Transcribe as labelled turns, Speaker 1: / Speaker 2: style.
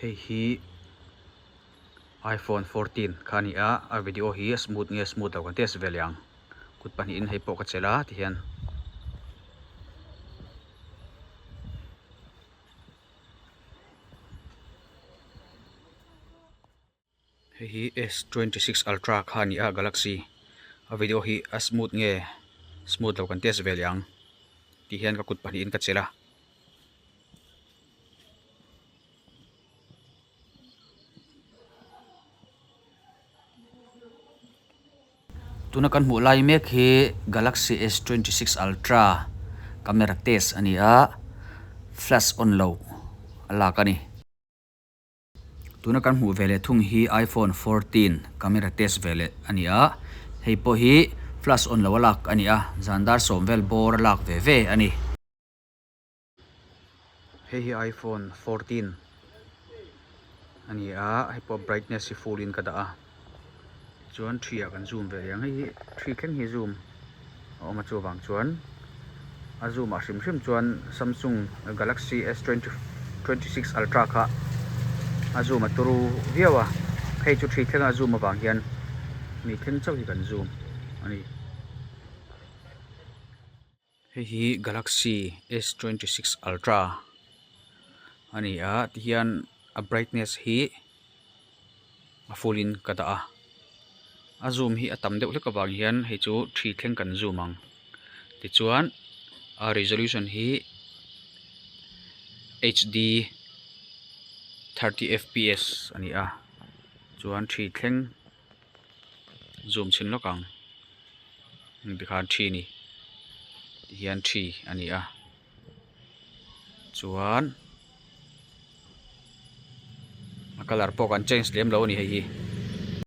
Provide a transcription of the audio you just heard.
Speaker 1: Hei hi iphone 14 kha a ni a, a video hi a smooth nge smooth lo kan test ve leh ang. Kut pahnihin hei pawh ka chelh a tihian. Hei hi S26 Ultra kha a ni a Galaxy a video hi a smooth nge smooth lo kan test ve leh ang tih hian ka kut pahnihin ka chelh a. Tuna kan hmuh lai mek hi Galaxy S26 Ultra camera test a ni a flash on lo a lak a ni. Tuna kan hmuh ve leh thung hi iPhone 14 camera test ve leh a ni a, hei pawh hi flash on lo a lak a ni a, zan dar sawm vel bawr a lak ve ve a ni. Hei hi iPhone 14 a ni a, hei pawh brightness hi full in ka dah a, tichuan thi ah kan zoom ve leh ang, hei hi thi thleng hi zoom a awm a chuvang chuan a zoom ah hrim hrim chuan Samsung Galaxy S 26 Ultra kha a zoom a turu viau a hei chu thi thleng a zoom avang hian mi thleng chauh hi kan zoom a ni. Hei hi Galaxy S 26 Ultra a ni a tihian a brightness hi a full in ka dah a a zoom hi a tam deuh hlek avang hian hei chu thi thleng kan zoom ang tichuan a resolution hi H D 30 fps a ni a chuan thi thleng zoom chhin lawk ang tikhan thi a ni tihian thi a ni a chuan a colour pawh kan change lem lo a ni hei hi.